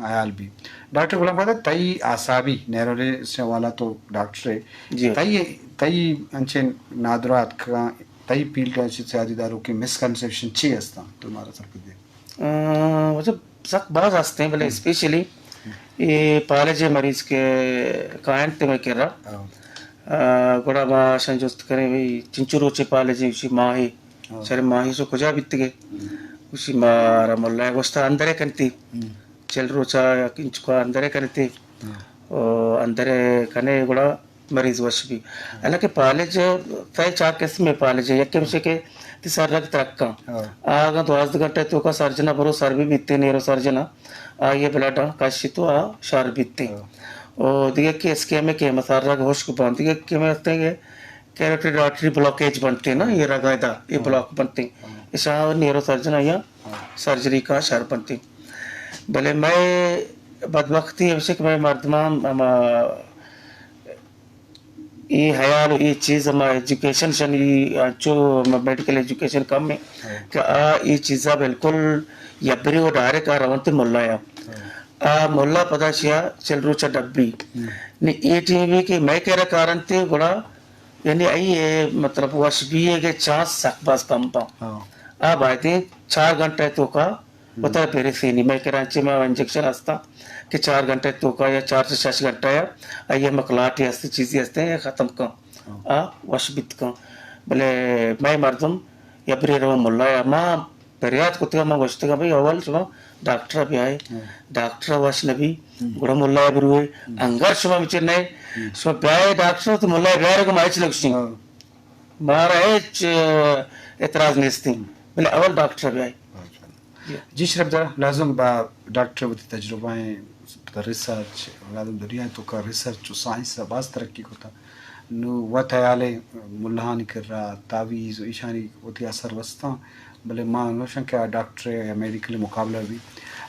حیال بی۔ ڈاکٹر غلام قادر، تئی آسابی نیورولوجسٹ حوالہ تو ڈاکٹر ہے۔ جی۔ تئی، تئی انچیں نادراہ اتکگاں، تئی فیلڈ انچیں سیادی داروکیں مسکنسپشن چی ہستاں؟ تو مارا سرپد دے۔ آ، مطلب سک باز ہستیں، بلے ہم۔ اسپیشلی ہم۔ یہ پالج مریض کے کائنٹ تے میں کر رہا۔ ہاں۔ آ، گڑا ما شان جست کریں بھئی، چنچو روچے پالج ہیں، اسی ماہی، ہاں۔ سر ماہی سو کجا بیتگے؟ ہم۔ اسی مارا ملا گوشتا اندرے کنتی۔ ہم۔ چل روچا یا انچکا اندرے کنتی۔ ہاں۔ او اندرے کنے گڑا مریض وش بی۔ حالانکہ پالج، تئی چار قسم پالج ہے، یکے ہمشہ کہ تی سر رگ ترکاں۔ ہاں۔ آ اگاں دوازدہ گھنٹہ توکا سرجنا برو سر بی بیتے نیرو سرجنا، آ یہ بلڈ کشی تو آ شر بیتے۔ ہاں۔ او دیگه کہ اسکیمک ہے، مسار رگ ہشک بان، دیگه کہ میں ہستے کہ کیروٹیڈ آرٹری بلاکیج بنتے نا، یہ رگا دا، یہ ہاں۔ بلاک بنتے۔ ہاں۔ اشاں نیرو سرجن آیا ہاں۔ سرجری کا شر بنتے۔ بلے میں بدبختی ہمشہ کہ میں مردمان ہما اے حیال و اے چیز ہما ایجوکیشن شنی انچو میڈیکل ایجوکیشن کم ہے ہاں۔ کہ آ اے چیزا بالکل یبری و ڈائریکٹ آ رونتے ملا یا۔ ہاں۔ آ ملا پدا شیا چل روچا ڈبی۔ ہم۔ نی اے ٹیم بھی کہ میں کہہ رہا کارن تے گڑا یعنی ای اے مطلب وش بی اے کہ چانس سک باز کم با۔ ہاں۔ آ باید چار گھنٹہ توکا ہم۔ وترا پیرے سینی۔ میں کراچی میں انجیکشن ہستا کہ چار گھنٹہ توکا یا چار سے شش گھنٹہ یا آئی مکلاٹ ہستے چیزی ہستے یا ختم کن۔ ہاں۔ آ وش بیت کن۔ بلے میں مردم یا بری رو ملا یا ما پریات کتگا، ما گوشتگا بھئی اول شما ڈاکٹر بیائے، ہم۔ ڈاکٹر وش نبی، ہم۔ گڑا ملا بروئے، ہم۔ انگر شما مچے نئے، ہم۔ شما بیائے ڈاکٹر تو ملا بیائے کو مائچ لگشی۔ ہاں۔ مارا ہچ، اه، اعتراض نیستی۔ ہم۔ بلے اول ڈاکٹر بیائے۔ اچھا۔ جی۔ جی شرف دار، لازم با ڈاکٹر وتی تجربہ ہیں، ریسرچ، لازم دنیا تو کا ریسرچ و سائنس باز ترقی کتا۔ نو وت حیال ء ملاہانی کرا تعویذ و ایشانی وتی اثر وستاں، بلے ما نوشاں کہ آ ڈاکٹر ء یا میڈیکل ء مقابلہ بی۔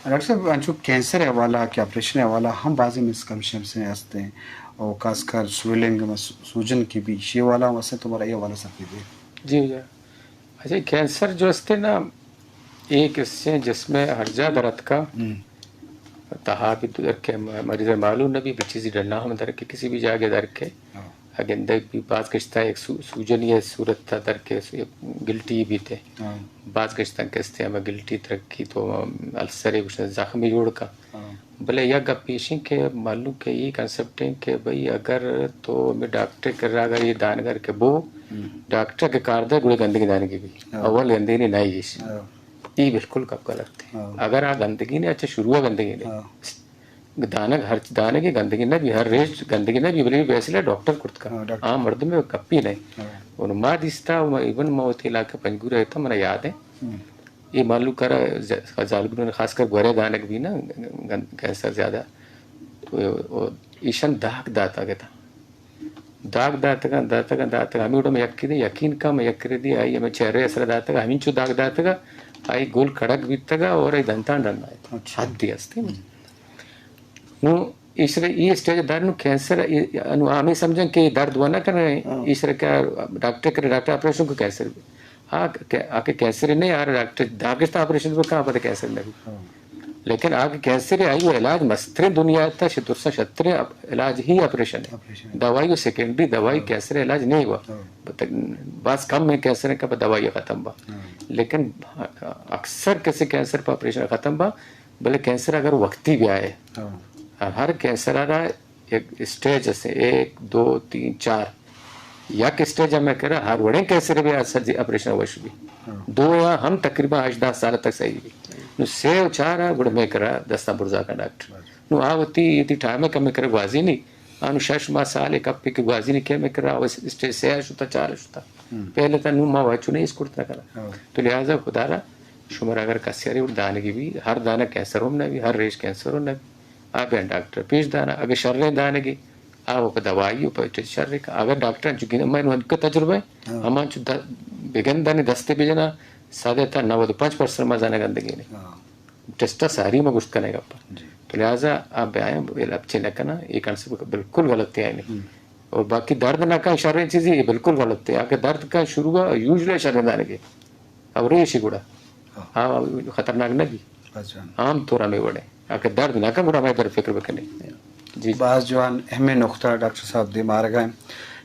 ڈاکٹر صاحب، انچو کینسر ء حوالہ کہ آپریشن ء حوالہ ہم بازیں مسکنسپشن ہستیں، اور خاص کر سویلنگ، سوجن کی بھی، شی حوالہ ہم ہستیں، تو مارا یہ حوالہ سر دے۔ جی، جی۔ اچھا، کینسر جو استے نا، ایک اس سے جسم ہر جا در اتکا، ہم۔ تہا بھی در کے، م-، مریض معلوم نہ بھی، بچیزی ڈنا ہم در کے، کسی بھی جاگہ در کے۔ ہاں۔ اگندگ بھی باز گشتا ایک سو-، سوجنی ہے صورت تا در کے، سو-، ایک گلٹی بھی تے۔ ہاں۔ باز گشتا کستے ہم گلٹی ترکی تو السرے گوشن زخمی جوڑ کا۔ ہاں۔ بلے یک گپ ایش انت کہ معلوم کہ اے کنسپٹ انت کہ بھئی اگر تو ہمے ڈاکٹر ء کرا اگر اے دانگ ء کہ بو، ہم۔ ڈاکٹر ء کہ کار دے گڑا گندگی دانگی بی۔ ہاں۔ اول گندگی نہ ایش۔ ہاں۔ اے بالکل گپ غلط ہے۔ ہاں۔ اگر آ گندگی نے، اچھا شروع گندگی نے۔ ہاں۔ دانگ ہر دانگ گندگی نہ بی، ہر ریش گندگی نہ بی، بلے فیصلہ ڈاکٹر کرت کا۔ ہاں، ڈاکٹر۔ آ مردم گپی نہیں۔ ہاں۔ اور ما دیستا، ایون ما وتی علاقہ پنجگور رہتا، منا یاد ہے۔ ہم۔ اے مھلوک ء را ز-، زالبولانی خاص کر گورے دانگ بی نا، گن-، کینسر زیادہ۔ تو، او، ایشان داگ داتگ اتاں۔ داگ داتگاں، داتگاں، داتگاں۔ ہمے وڑا من یکے دی یقین کاں، من یکے دی آئی ہمے چہرے ء سرا داتگ، ہمینچو داگ داتگ، آئی گل کڑک بیتگ اور آئی دنتان ڈن آئیت۔ اچھا۔ حدے ہستی۔ ہم۔ نوں ایشرا اے اسٹیج ء در نوں کینسر، اے، نوں ہمے سمجھاں کہ درد وَ نہ کنئے، ہاں۔ ایشرا کہ ڈاکٹر کرے، ڈاکٹر آپریشن کو کینسر بی۔ آ کہ، آ کہ کینسر نہیں، آ ڈاکٹر داگشت آپریشن بکا، پتہ کینسر نہیں۔ ہاں۔ لیکن آ کہ کینسر ہے، آئی علاج مستریں دنیا تا، شہ درساں شتریں علاج ہی آپریشن ہے۔ آپریشن ہے۔ دوائی و سیکنڈری دوائی ہاں۔ کینسر علاج نہیں ہوا۔ ہاں۔ بت-، باز کم ہے کینسر کا دوائی ختم با۔ ہاں۔ لیکن اکثر کسے کینسر پہ آپریشن ختم با، بلے کینسر اگر وقتی بیائے، ہاں۔ ہر کینسر ء را یک اسٹیج است، ایک، دو، تین، چار۔ یک اسٹیج ہمیں کرا ہر وڑیں کینسر بھی آ سر آپریشن وش بھی۔ ہاں۔ دو یا ہم تقریباً ہشت دہ سال تک صحیح بھی۔ نو سے و چار آ گڑا میں کرا دستاں برزا کا ڈاکٹر۔ بس۔ نو آ وتی، وتی ٹائم ہے کہ میں کرا گوازی نہیں۔ آنو شش ماہ سال ایک اپی کے گوازی نہیں کہ میں کرا اس اسٹیج سے آ شتا، چار آ شتا۔ ہم۔ پہلے تا نو ما واچو نہیں اس کرتا کرا۔ ہاں۔ تو لہذا خدا را شمارا اگر کسے ارے اور دانگی بھی، ہر دانگ کینسر ہم نہ بھی، ہر ریش کینسر ہم نہ بھی۔ آ بین ڈاکٹر پیش دانا، اگر شریں دانگی، آ وہ پہ دوائی و پہ شر کا۔ اگر ڈاکٹر انچو گن-، میں نو انکا تجربہ ہے، ہاں۔ ہما انچو د-، بگندانی دستے بجنا، سادہ تا نود و پنچ پرسنٹ مزانہ گندگی نے۔ ہاں۔ ٹیسٹا ساری ما گشت کنے گپا۔ جی۔ تو لہذا آ بیایں، اچھے نہ کنا، یہ کنسپٹ بالکل غلط ہے۔ ہم۔ اور باقی درد نہ کن شریں چیزی، یہ بالکل غلط ہے۔ آ کہ درد کن شروع ہوا، یوزلی شریں دانگی۔ اور یہ شی گڑا۔ ہاں۔ ہاں، خطرناک نہ بھی۔ اچھا۔ عام طور ہمیں وڑے۔ اگہ درد نہ کن، گڑا ہمے در فکر بکنی۔ جی، جی۔ باز جوان اہمیں نقطہ ڈاکٹر صاحب دیم آرگا ہیں۔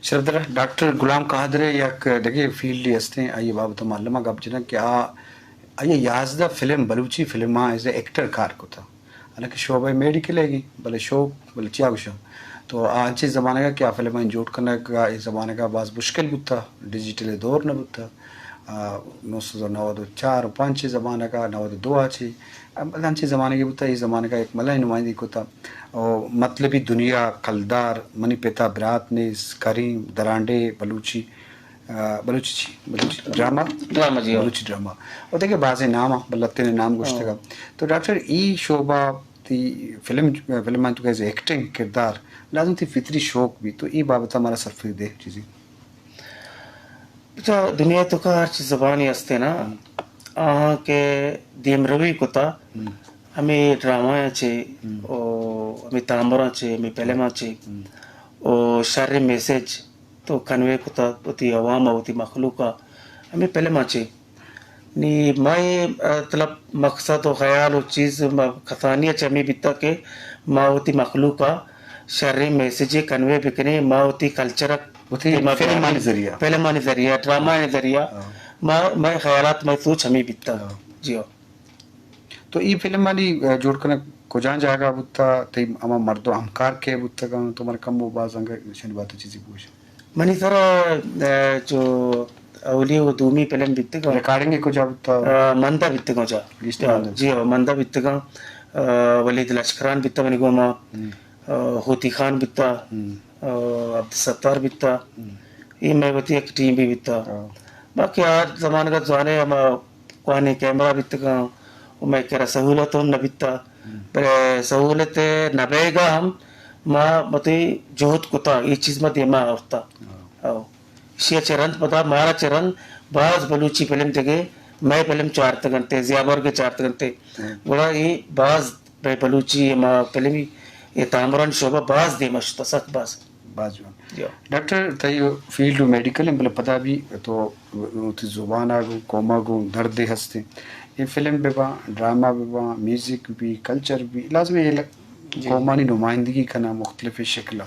شرفدار ڈاکٹر غلام قادر ءِ یک دگہ فیلڈے ہستیں، آئی بابت معلوم گپ جنگ کہ آ، آئی یازدہ فلم، بلوچی فلماں ایز اے ایکٹر کار کتا۔ حالانکہ شعبہ میڈیکل ہے گی، بلے شوق، بلے چیا گوشاں۔ تو آ انچیں زمانگا کہ آ فلماں جوڑ کنگ ءَ اے زمانگا باز مشکل بوتا، ڈیجیٹل دور نہ بوتا۔ آ، نو سد و نود و چار و پنچ زمانگا، نود و دو آ چی، انچیں زمانگے بوتا، اے زمانگا یک ملائیں نمائندگی کتا۔ او مطلبی دنیا، کلدار، منی پتا برات نیست، کریم، درانڈے، بلوچی، آ، بلوچی چی؟ بلوچی ڈرامہ؟ ڈرامہ، جی، ہاں۔ بلوچی ڈرامہ۔ او دگہ بازیں نام آ، بلتیں نام گوشتگا۔ ہاں۔ تو ڈاکٹر، ای شعبہ تی فلم، فلم تو کہ ایکٹنگ کردار، لازم تی فطری شوق بی، تو ای بابت مارا سرفری دے چیزی۔ بچا، دنیا تو کا ہر چیز زبانی ہستے نا، ہم۔ آہاں کہ دیمروی کتا، ہم۔ ہمیں ڈرامہ چے، ہم۔ او ہمیں تامبراں چے، ہمیں فلماں چے، ہم۔ او شر میسج تو کنوے کتا وتی عوام ءَ، وتی مخلوق ءَ، ہمیں فلم ءَ چے۔ نی مئے، آ، مطلب مقصد و خیال و چیز ما کسانی ءَ چہ ہمیں بیتا کہ ما وتی مخلوق ءَ شریں میسجے کنوے بکنیں، ما وتی کلچر ءَ وتی دیما فلمانی بیاریں۔ ذریعہ۔ فلمانی ذریعہ، ڈرامہ ذریعہ، ہاں۔ ما، مئے خیالات، مئے سوچ ہمیں بیتا۔ ہاں۔ جی ہاں۔ تو ای فلم آنی، آ، جوڑ کنگ کجا جاگہ بوتا؟ تئی ہما مردم ہمکار کے بوتگاں؟ تو مر کم و باز انگا شنی بات چیزی بوش۔ منی سرا، آ، جو اولی و دومی فلم بیتگاں۔ ریکارڈنگ کجا بوتا؟ آ، مندا بیتگاں جا۔ گیشتر مندا۔ جی ہاں، مندا بیتگاں۔ آ، ولید لشکران بیتا منی گوما۔ ہم۔ آ، ہوتی خان بیتا۔ ہم۔ آ، عبدالستار بیتا۔ ہم۔ اے مئے وتی یک ٹیم بھی بیتا۔ ہاں۔ باقی آ زمانگا زانے ہما کوہنیں کیمرہ بیتگاں و مئے کرا سہولت ہم نہ بیتا۔ ہم۔ بلے سہولت نہ بیگا ہم ما وتی جہد کتا، اے چیز ما دیما آورتا۔ ہاں۔ او۔ ایشی ءَ چہ رند پدا مارا چہ رند باز بلوچی فلم دگہ مئے فلم چارتگ انت، ضیاء بورگ ءَ چارتگ انت۔ ہم۔ گڑا اے باز مئے بلوچی ہما فلمی اے تامرانی شعبہ باز دیما شتا، سک باز۔ باز جوان۔ جی۔ ڈاکٹر، تئی فیلڈ میڈیکل ہیں، بلے پدا بھی تو وتی زبان ءَ گوں، قوم ءَ گوں دردے ہستیں۔ اے فلم بہ باں، ڈرامہ بہ باں، میوزک بھی، کلچر بھی، لازم ہے یہ ل-، جی۔ قومانی نمائندگی کناں مختلف شکل ءَ۔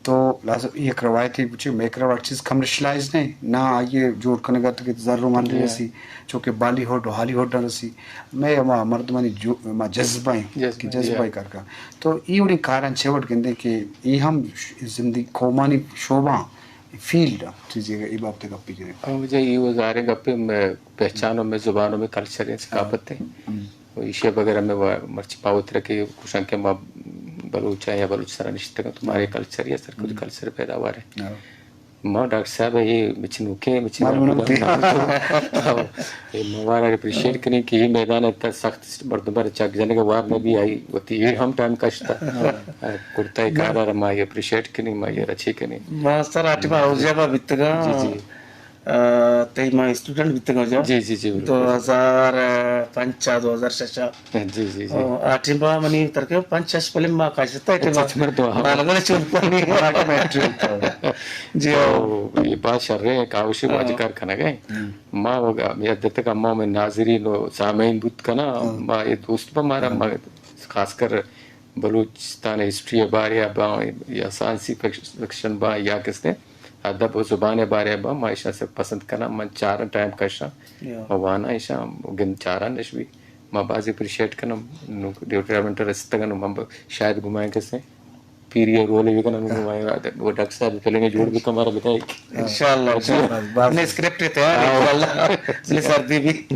تو لازم یک روایتے بچے، میکر آرٹسٹ کمرشلائز نہیں، نہ آئیے جوڑ کنگا تو کہ زر و مال جی۔ رسی، چونکہ بالی ووڈ و ہالی ووڈ نہ رسی۔ مئے ہما مردمانی جو، ہما جذبہ ہیں، جذبہ، کہ جذبہ جی۔ کار کا۔ تو ای وڑیں کاراں چہ وڑ گندے کہ ای ہم ش-، زندگی قومانی شعبہ فیلڈ چیزی اگر ای بابت گپی جنے۔ ہاں، وجہ ای و ظاہر گپے میں پہچان و میں زبان و میں کلچر ہیں، ثقافت ہیں۔ ہم۔ و ایشی بغیر ہمیں وا-، مرچی پاوتر کہ کشن کہ ما بلوچ ہیں یا بلوچ سرا نشتگاں تو مارے ہاں۔ کلچر یا سر کچھ ہم۔ کلچر پیداوار ہے۔ ہاں۔ ما ڈاکٹر صاحب، یہ مچنوکے، مچنوکے۔ معلوم نہ ہوتی۔ یہ موارا اپریشیٹ کریں کہ یہ میدان ہے، سخت مردم پر چک جانے کا وار نہ بھی آئی ہوتی، یہ ہم ٹائم کشتا۔ ہاں۔ کرتا ہے کارا ما یہ اپریشیٹ کریں، ما یہ رچے کریں۔ ما سر آٹی ما اوزیا با بیتگا۔ جی، جی۔ آ، تئی ما اسٹوڈنٹ بیتگاں جا۔ جی، جی، جی، بالکل۔ دو ہزار پنچ ءَ، دو ہزار شش ءَ۔ جی، جی، جی۔ آ، آ ٹیم با منی ترکے پنچ شش فلم ما کاشتا ہے، اچھا، ٹیم اچھا، مردم، ہاں۔ مالگل چوپانی۔ ڈاکومنٹری ہوتا ہے۔ جی، تو ہاں۔ یہ بات شر ہے، کاوشی ہاں۔ واجہ کار کنگ ہے۔ ہم۔ ما وگا، یہ دتک اما میں ناظرین و سامعین بوت کنا، ہاں۔ ما یہ دوست با مارا، ہاں۔ ما خاص کر بلوچستان ءِ ہسٹری ءِ بارے ءَ باں یا سائنسی فکش-، فکشن باں یا کسے ادب و زبان ءِ بارے ءَ باں، ما ایشاں سک پسند کناں، من چاراں، ٹائم کشاں، یا۔ ما واناں ایشاں، گند چاراں نشبی، ما باز اپریشیٹ کناں۔ نوں ریٹائرمنٹ ءَ رستگاں، نوں من ب-، شاید گمائیں کسے پیری ءِ رول بکناں، نوں گمائیں، وہ ڈاکٹر صاحب فلمے جوڑ بکن، مارا بتائے۔ انشاءاللہ، انشاءاللہ۔ باز۔ نے اسکرپٹ تیار ہے، ہاں۔ انشاءاللہ۔ نے سردی بھی۔